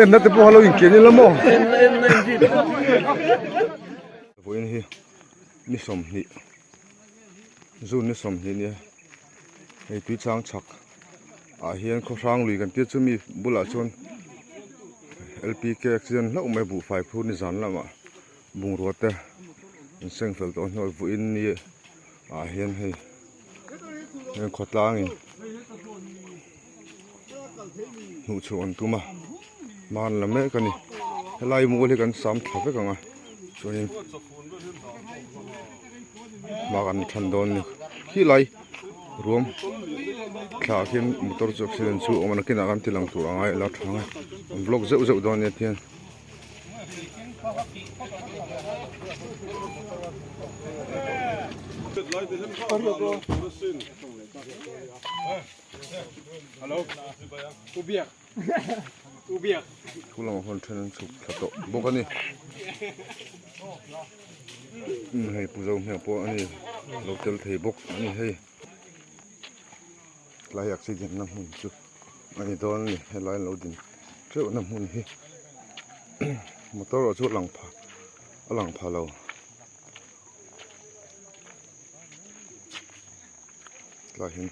Enna te pawh a lo inkian ila maw? Vawiin hi ni sawmhnih June ni sawmhnih nia hei tui chang chhak ah hian khaw hrang lui kan tia chumi bulah chuan L P K accident hlauh mai buhfai phur ni zan lamah bungrua te an seng fel tawh hnuai vawiin ni ah hian hei heng khawtlangin hnuh chhuah an tum a hman la mek a ni helai mual hi kan sam thla vek ang a chuanin hma kan than dawn a ni khilai ruam thla ah khian motor chu accident chu a awm a nakinah kan ti lang tur a ngai a la tha ang a an vlog zeuh zeuh dawn a nia tihian. Thu lamah huan then an chhuk thla tawh bawk a ni hei pu zo hmel pawh a ni lo tel thei bawk a ni hei tlai accident na hmun chu a ni dawn a ni helai an lo din teuh na hmun hi motor erawh chu a lang pha a lang pha lo. Tlai hian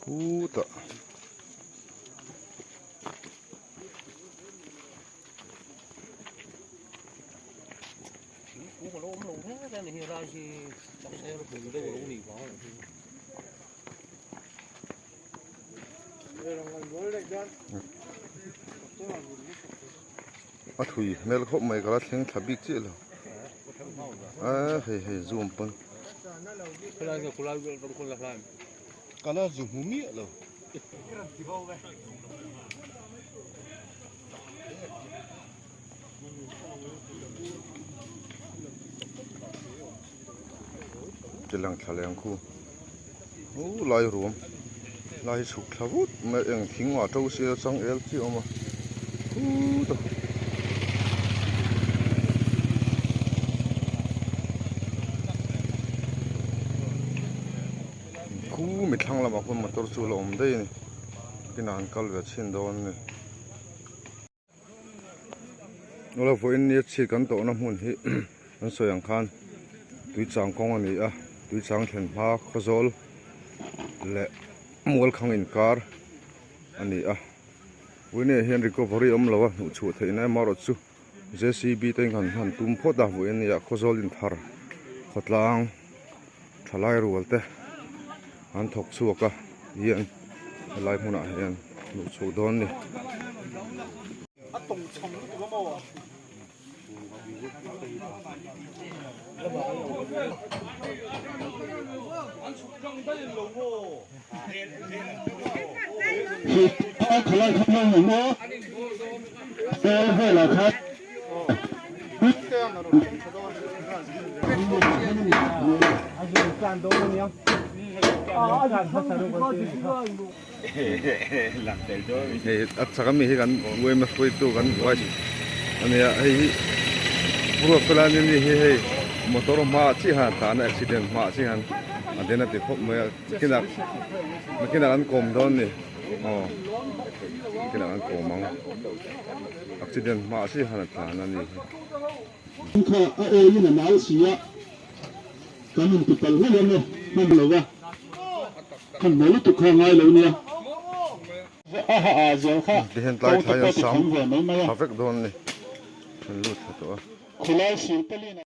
khutah A thui hmel khawp mai ka la thleng thla bik chiah lo a hei hei zoom pawn ka la zu hmu miah lo. Tilang thla leng khu uh lai ruam lai hi chhuk thla vut mai eng thing mah to sia changel chi a awm a khutah khu mi thlang lamah khuan motor chu a la awm daih a ni kinah an kal ve chhin dawn a ni. Awle vawiin nia chhit kan tawhna hmun hi an sawi ang khan tuichang kawng a ni a tuichang thlen hma khawzawl leh mualkhang inkar a ni a vawiin ah hian recovery a awm lo a hnuh chhuah theih na emaw chu J C B te in han tum phawt a vawiin nia khawzawl inthar khawtlang thalai rual te an thawk chhuak a hian helai hmunah hian hmuh chhuak dawn a ni. Hei a chak ami hi kan uaima hruaitu kan vice a nia hei hi Ruatfela ni hi hei motor hmaah chiah hian a tlan a accident hmaah chiah hian a den a ti khawp mai a nakinah nakinah an kawm dawn a ni aw nakinah an kawm ang accident hmaah chiah hian a tlan a ni hi. Kha a awin a nal si a, kan inti palh hlauh ang e, hman lo va. Khan maw lutuk kha ngai lo nia. A ha a zel kha Ti hian tlai ko te thlai pawh an ti sam tham ve mai mai a. tha vek dawn a ni an lut thla tawh a. Khulai sil palin a.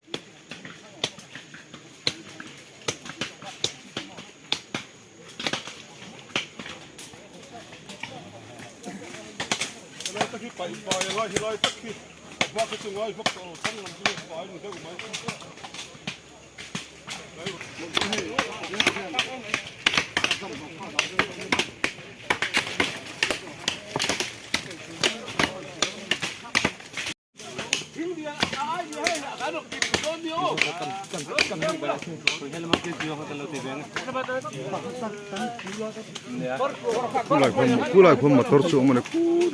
Khulai khuan khulai khuan motor chu a awm a ni khur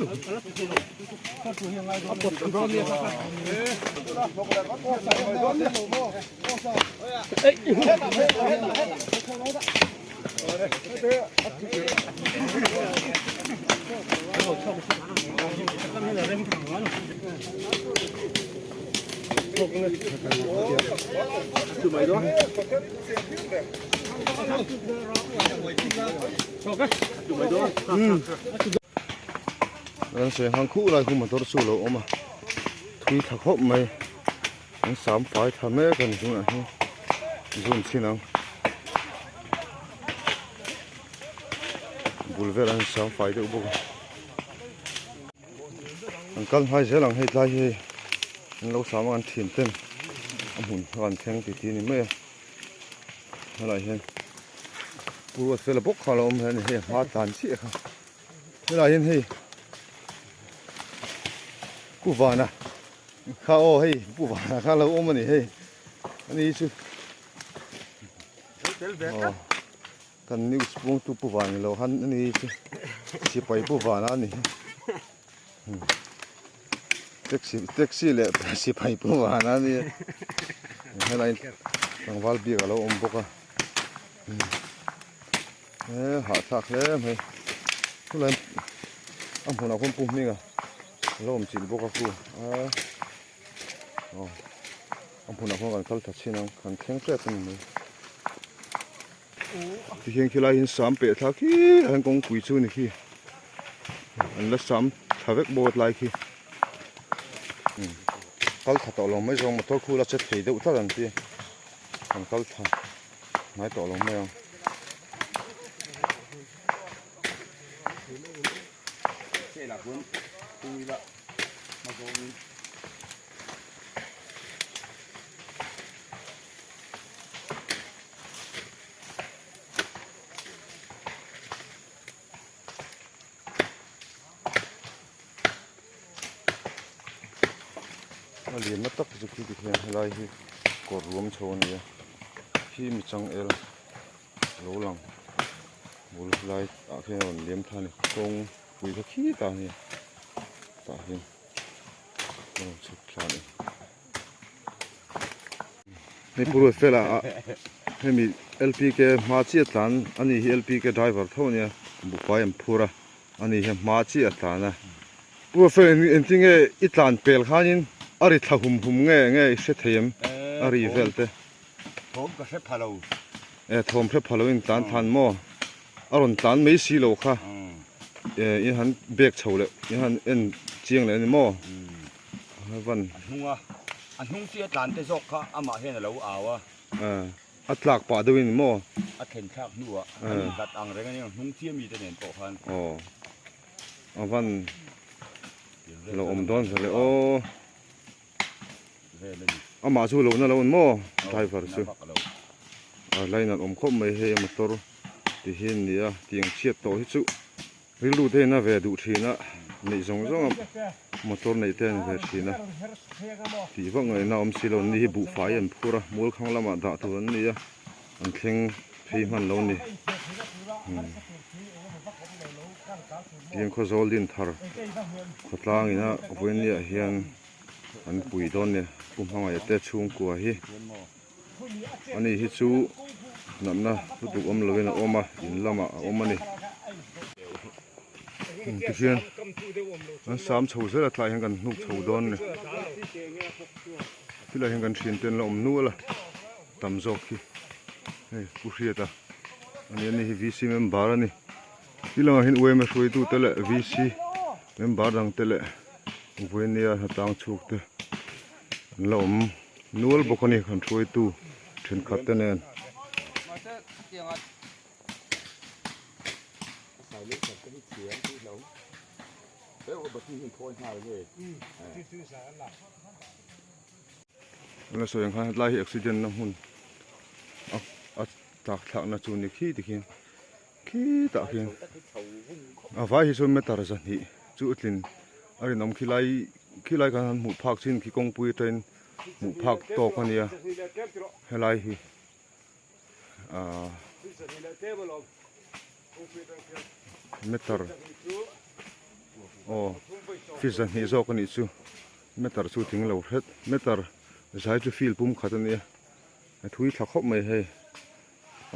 An sawi ang khan khulai khu motor chu a lo awm a thui tha khawp mai an sam fai tha mek a ni tunah hian zoom chhin ang bul velah hian sam fai deuh bawk a an kal hnai zel ang hei tlai hi hei an lo sam a an thian ten a hmun kha an thleng titi a ni mai a helaiah hian pu ruatfela bawk kha a lo awm hle a ni hei a hma tlan chiah kha. Helaiah hian hei Pu Vana kha aw hei Pu Vana kha lo awm a ni hei ani hi chu aw kan news puangtu Pu Vana lo han ani hi chu sipai Pu Vana a ni taxi taxi leh sipai Pu Vana a ni helaiah hian tlangval biak a lo awm bawk a. He hahthlak hle mai chulai a hmunah khawn pu hminga a lo awm chilh bawk a khu a aw a hmunah khawn kan kal tha chhin ang kan thleng tep a ni mai tihian khilai hian sam peh thlak khi ah hian kawngpui chu a ni khi an la sam thla vek bawk a tlai khi kal tha tawh lo mai zawng motor khu la che thei deuh tlat an ti an kal tha. Hnai tawh lo mai ang. A lian na tak chu khi tikhian helai hi kawr ruam chho a ni a khi mi changel lo lang bul helai ah khian a rawn liam thla a ni kawng pui kha khi ta a ni tah hian a rawn chhuk thla a ni. Hei Pu Ruatfela ah hemi LPK hma chiah tlan a ni hi LPK driver tho a nia buhfai an phur a ani hian hma chiah a tlan a Pu Ruatfela engtin nge i tlan pel khanin a ri thla hum hum nge nge i hre thei em a ri vel te Thawm ka hre pha lo. E thawm hre pha lo in tlan than maw a rawn tlan mai si lo kha e in han bek chho leh in han en chiang leh a ni maw. A hnung a, a hnung chi a tlan te zawk kha amah hian a lo au a. A tlak pah deuh in maw? A thlen thlak hnuah an inhlat ang reng a nia, hnung chi ami te nen pawh khan. Aw, a van lo awm dawn ve le aw. Vel a ni. Amah chu lo na lo an maw driver chu. A line an awm khawp mai hei a motor ti hi an ni a, tiang chhiat tawh hi chu. Rilru te hian a ve duh thin a, neih zawng zawng a motor neih te an ve thin a, tih vak ngaihna a awm si lo, ni hi buhfai an phur a, Mualkhang lamah dah tur an ni a, an thleng phei hman lo a ni. Tiang Khawzawl Dinthar khawtlang ina vawinia hian an pui dawn a ni, Pu Hmangaih te chhungkua hi. Ani hi chu natna lutuk awm lovin a awm a, in lamah a awm a ni. Tikhian an sam chho zel a tlaiah hian kan hnuk chho dawn a ni. Tilai hian kan thiante an la awm nual a, tam zawk hi hei Pu Hriata a ni a ni hi VC member a ni. Ti lamah hian UMA hruaitute leh VC member dangte leh Vawinia hnatlang chhuk te an la awm nual bawk a ni kan hruaitu thenkhat te nen. An la sawi ang khan hetlai hi accident na hmun a tlak thlakna chu ni khi tikhian Khitah khian a vai hi chuan meter zahnih chu a tlin a rinawm khilai khilai khan han hmuh phak chin khi kawngpui atangin hmuh phak tawk a nia helai hi. Ahh meter aw feet zahnih zawk a nih chu meter chu thing lo hret meter zai chu field pum khat a nia a thui thla khawp mai hei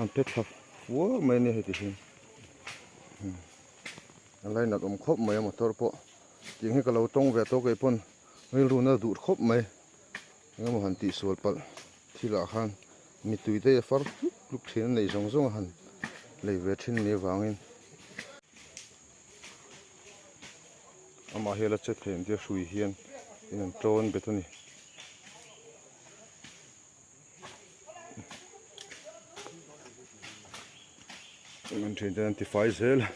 an pet thla fua mai a nia heti hian a lainat awm khawp mai a motor pawh tiang hi ka lo tawng ve tawh kei pawn rilru na duh khawp mai engemaw han tihsual palh thilah khan mittui te a far tluk tluk thin a nei zawng zawng a han lei ve thin ni avangin amah hi a la che thei ang tia hrui hian in an tawn bet a ni. An thiante an tifai zel a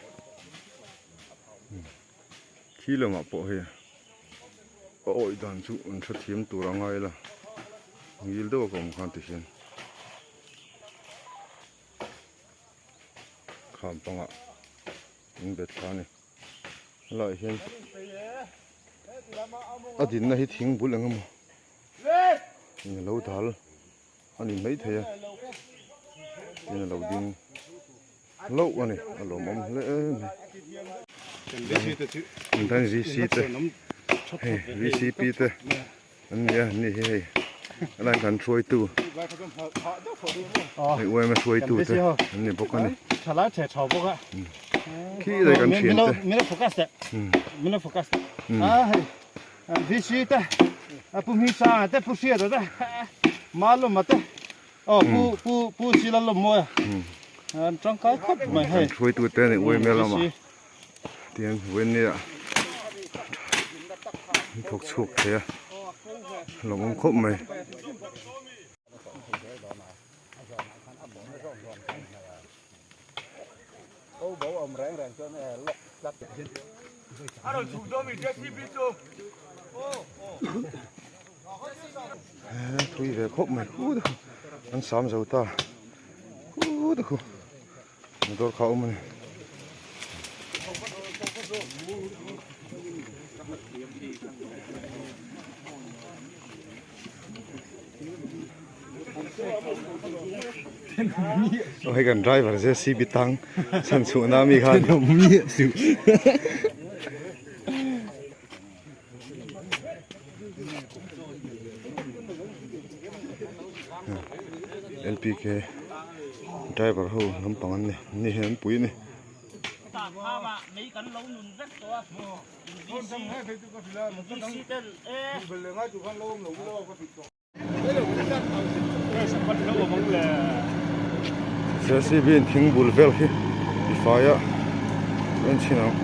khi lamah pawh hei a awih dan chu an hrethiam tur a ngai la ngil deuh a ka awm khan ti hian kham pangah in bet thla a ni helaiah hian a dinna hi thing bul eng emaw in alo dal a ni maithei a tin alo ding hlauh a ni a lawmawm hle mai kan VC te hei VCP te an ni a ni hi hei helai kan hruaitu hei UMA hruaitu te an ni bawk a ni khi lai kan thian te. VC te Pu Hmingchanga te Pu Hriata te Malawma te aw Pu Pu Pu Silalawmawia an tangkai khawp mai hei. Kan hruaitu te ni uaimel lamah tiang vawinia an thawk chhuak thei a lawmawm khawp mai. Thui ve khawp mai khu te khu an sam zo ta khu te khu motor kha a awm a ni. Aw hei kan driver JCB tang chhan chhuahna ami khan LPK driver ho lampang an ni ni hian an pui a ni. JCB in thing bul vel hi ti fai a en chhin ang.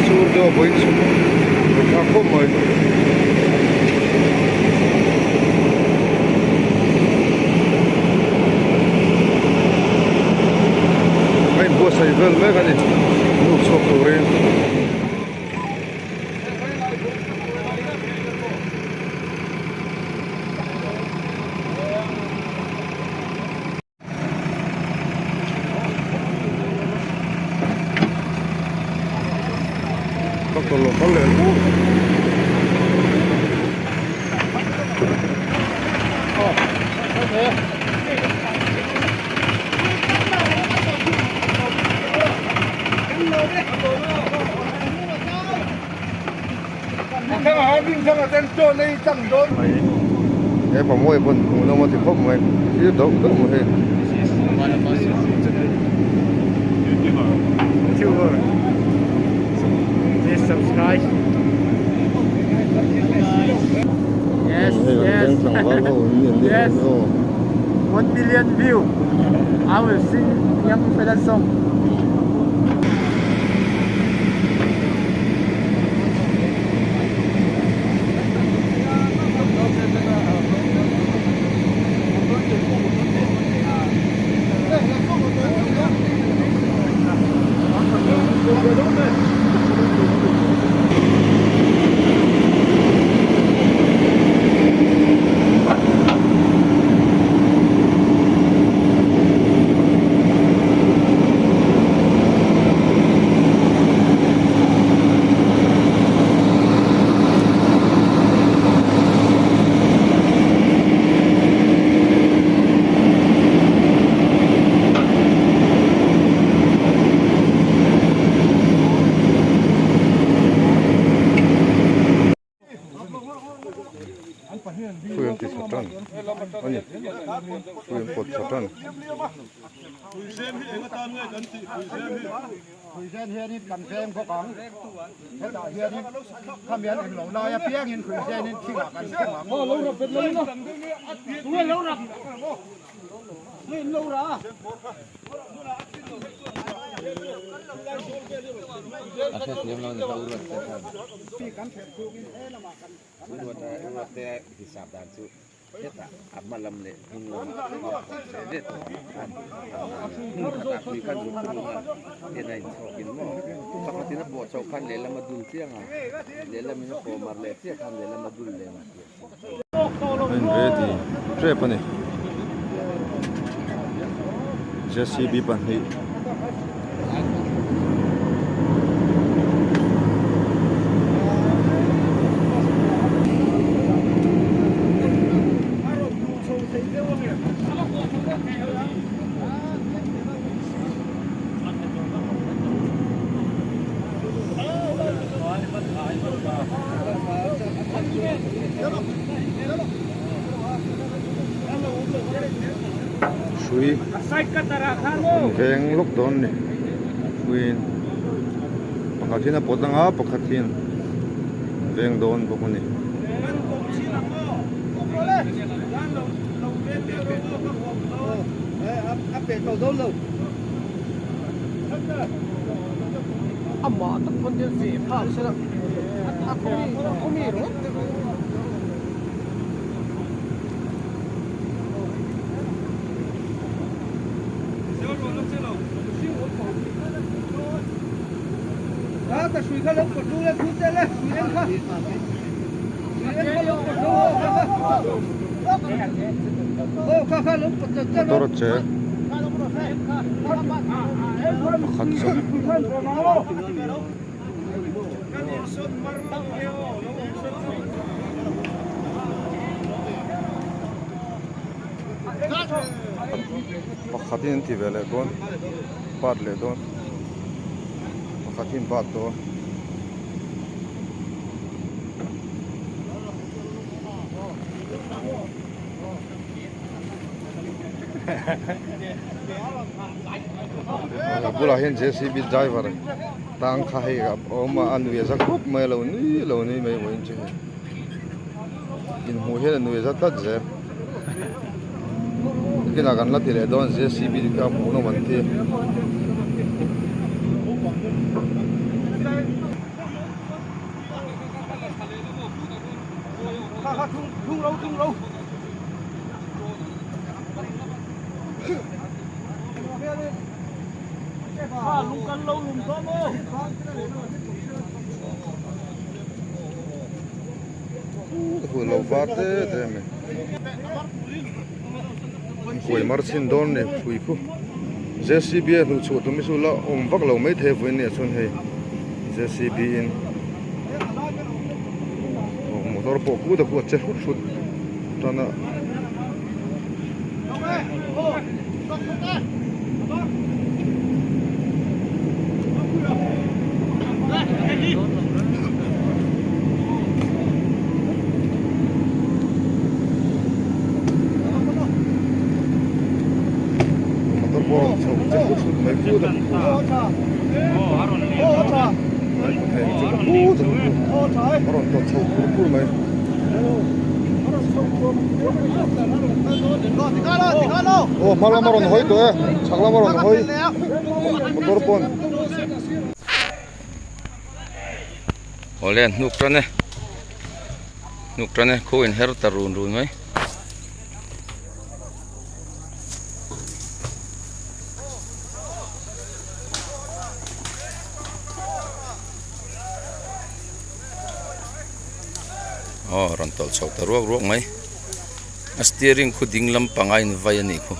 Sur deuh a vawi chhuk a tha khawp mai. A inbuatsaih vel mek a ni hnuk chhuak turin. Doctor lo kal leh ru. He pa mawi pawn hmuh nawm a ti khawp mai thlir doh doh mai hei. ni Yes. aw. 1 million view. I will sing Young Fella song. Hrui an ti tha tan a ni hrui an pawt tha tan. A in ready tep a ni jcb pahnih. Hrui an veng lawk dawn a ni hruiin pakhat hian a pawt anga pakhat hian an veng dawn bawk a ni. Motor a che pakhat chu. Pakhat in an ti ve leh dawn bat leh dawn pakhat hi an bat dawn. A bulah hian jcb driver tang kha hei a awm a a nui a za khawp mai a lo nui lo nui mai vawiin chu hei inhmuh hian a nui a za tlat zel nakinah kan la ti leh dawn jcb te kha hmuhnawm an ti. Lo var te te a ni kuai mar chhin dawn a ni hrui khu jcb a hnuh chhuah tum hi chu la awm vak lo maithei vawiin nia chuan hei jcb in motor pawh kut a khu a che hrut hrut tan a. Motor pawh a rawn chho che hrut hrut mai phut a a rawn tawt chho pur pur mai. Aw hma lam a rawn hawi tawh e chhak lam a rawn hawi motor pawn. Awle an hnuk tan e hnuk tan e khu in her ta run run mai. Aw rawn tawlh chho ta ruak ruak mai a steering khu ding lampang a invai a nih khu.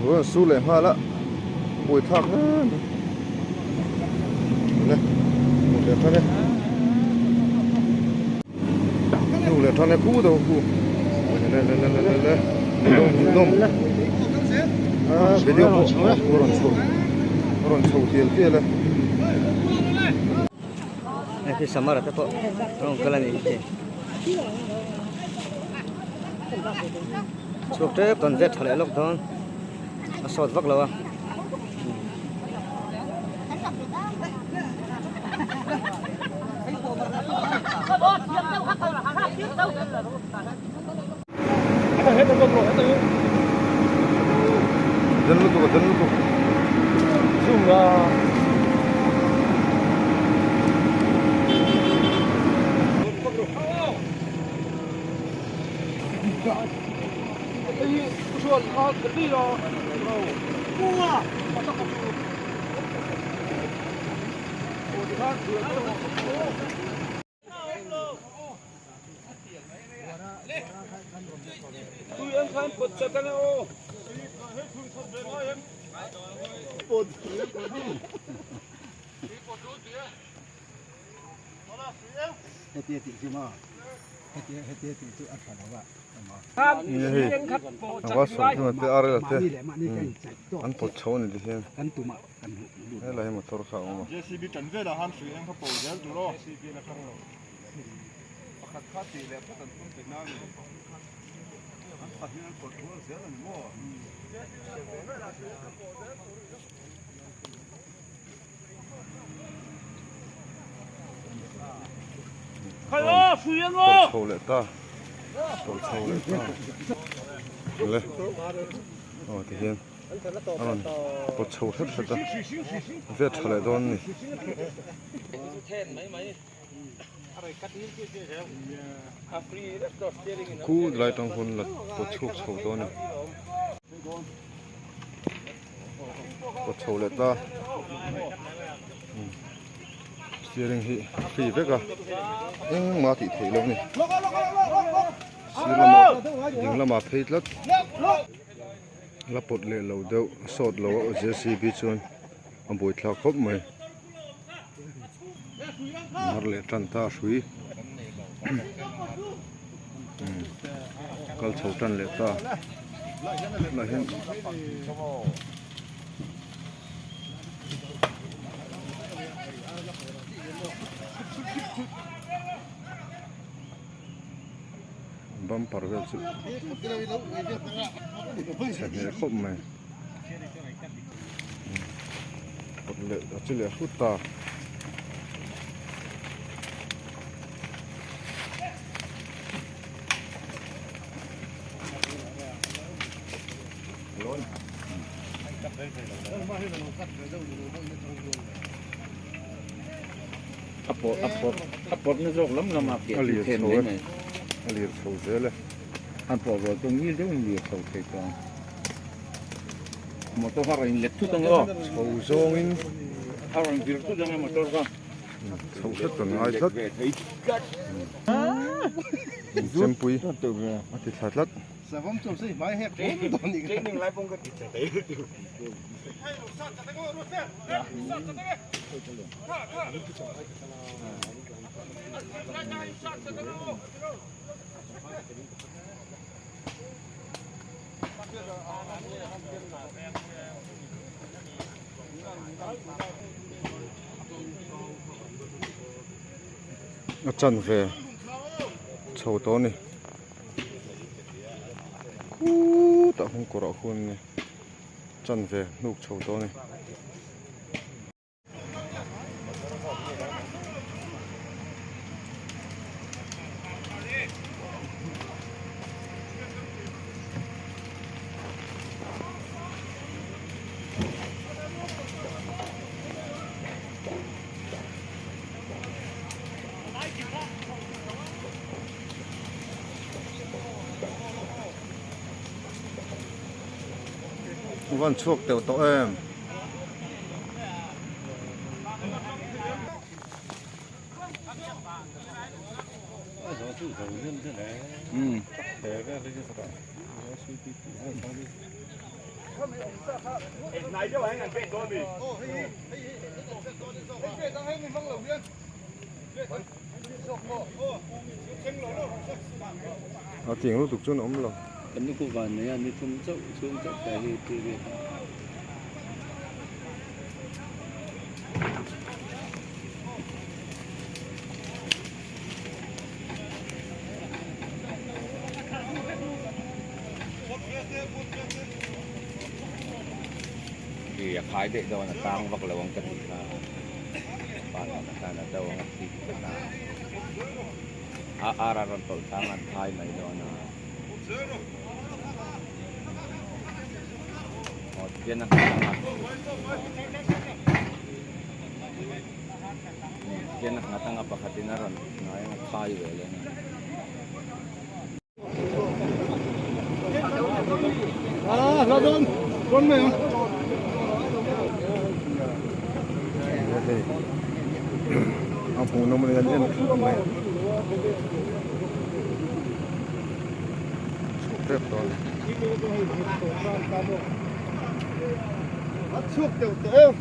Ruah sur leh nghal a buai thlak hle mai le hmuh leh tan e hmuh leh tan e khu deuh khu le le le le le le hmuhnawm hmuhnawm a video pawh a rawn chho a rawn chho tial tial e. Hei hi samara te pawh a rawn kal a nih hi. Chhuak tep kan vet tha leh lawk dawn a sawt vak lo a. Den lutuk a den lutuk Hei ava sawm te arel te an pawt chho a ni tihian helai hi motor kha a awm a. Tawlh chho leh ta tawlh chho leh ta le aw tihian a rawn pawt chho hret hret a vet tha leh dawn a ni. Khu lai tang hun la pawt chhuak chho dawn a ni pawt chho leh ta steering hi a free vek a engmah tih theih loh a ni sir lamah ding lamah phei tlat la pawt leh lo deuh a sawt lo a J C B chuan a buaithlak khawp mai. Mar leh tan ta hrui kal chho tan leh ta lah hian bumper vel chu chhe hmel khawp mai. Kawt leh a chi leh hrut ta. A pawh a pawh a pawt na zawk lam lam a piah A lir then chho mai e mai. A lir chho zel e. A pawh rual chu ngil deuhin lir chho thei tawh ang. Motor kha a rawn inlet thut ang aw. Chho zawngin. A rawn vir thut ang e motor kha. Chho hret kan ngai tlat. Chempui a ti thla tlat. A chanve chho tawh a ni khutah hung kawrah khuan a ni chanve hnuk chho tawh a ni. Van chhuak teuh tawh em. A tiang lutuk chuan a awm lo. Kan ni ku van nei a ni thum chauh chhung chauh ta hi ti ve. Khi a khai daih dawn a tang vak lo ang ka tih kha pa tan a khan a do ang a thi tih ka hlau a ar a rawn tawlh thlang a an khai mai dawn a aw tihian a nghat ang a tihian a nghat ang a pakhatin a rawn hnai ang a khai ve leh ang a. Hei a hmuhnawm a ni an en thut mai chhuk tep tawh a ni. Chhuak tep chhuak tep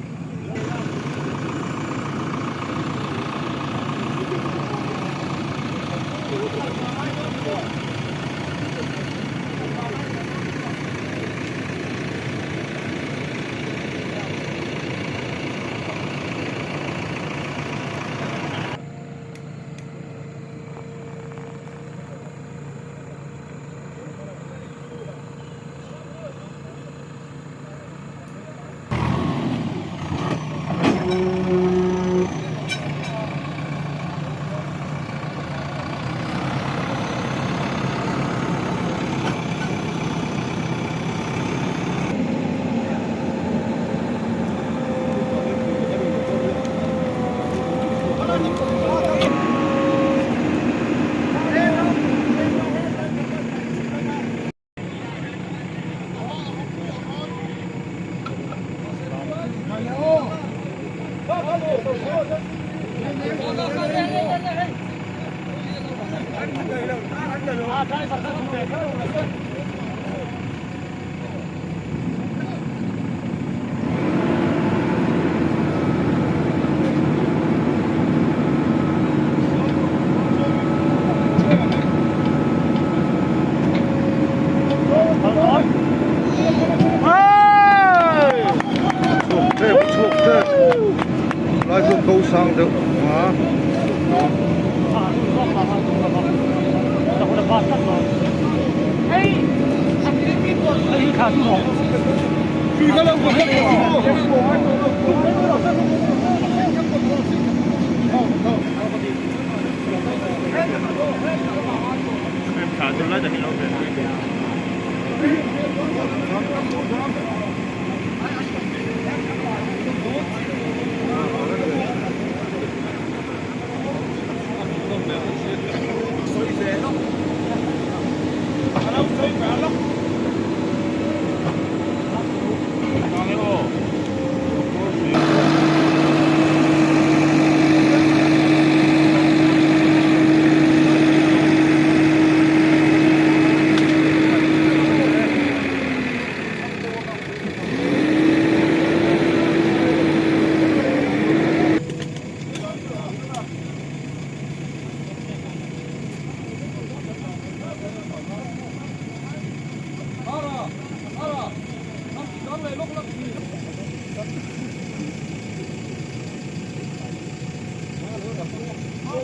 lai chu ko sang deuh a.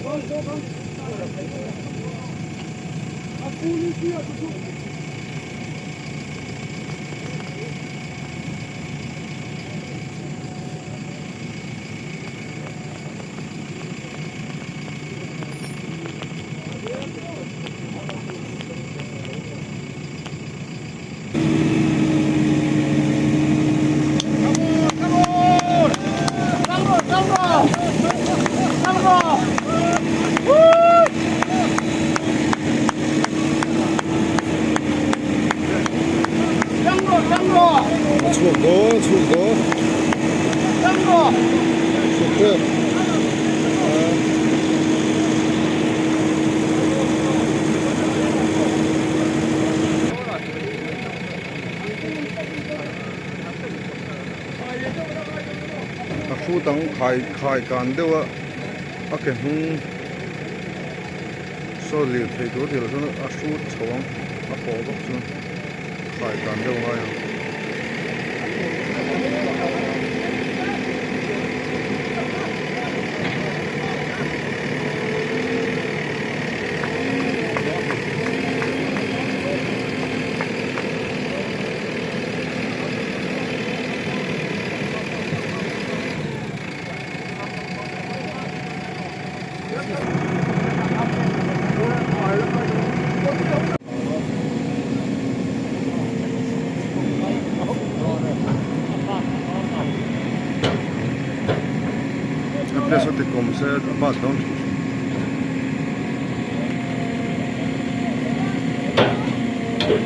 A chhuak dawn a chhuak dawn chhuak tep A hrut ang khai khai kan deuh a a ke hnung saw lir thei tur tih loh chuan a hrut chho ang a pawh vak chuan khai kan deuh ngai ang. Place a ti kawm se a bus dawn thin thin.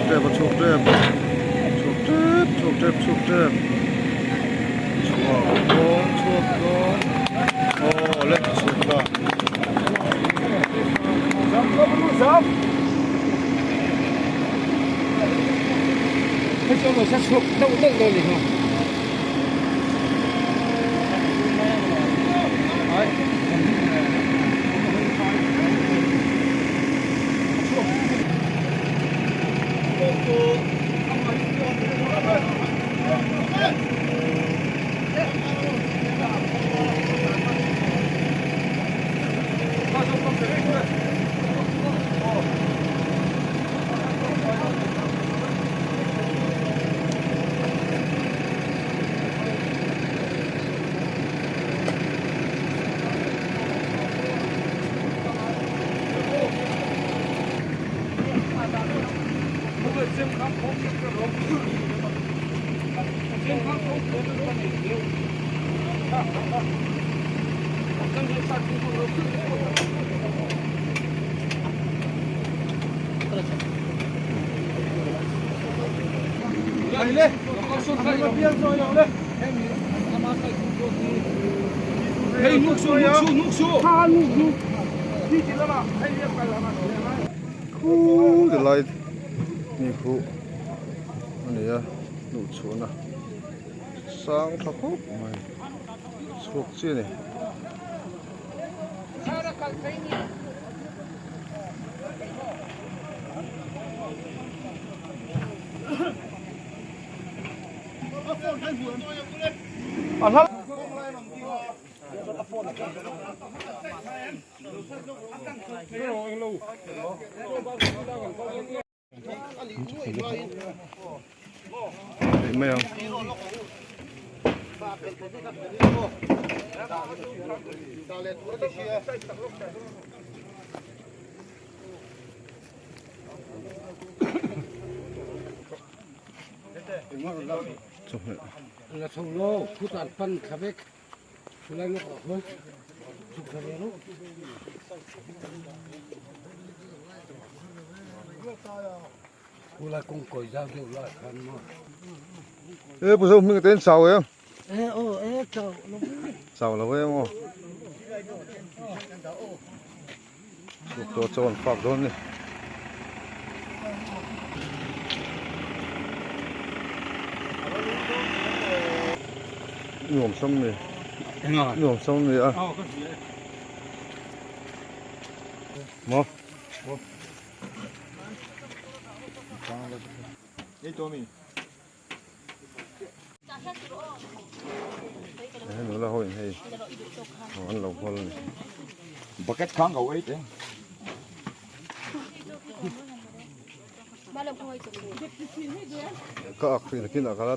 Tep a chhuak tep chhuak tep chhuak tep chhuak tep chhuak dawn chhuak dawn aw le chhuak ta. Khu ti lai mi khu a ni a hnuh chhuahna sang tha khawp mai chhuak chi a ni. Theih mai ang. Chawhmeh. E pu zo hming te in chau em? Chau lo em aw. Chhuk tawh chaw an fak dawn a ni. Nuam sam ni. Nuam sam ni a. Maw? He nula ho in hei aw an lo hawl a ni. Bucket khang ko ei te. Ka ak hrih nakin ah ka la.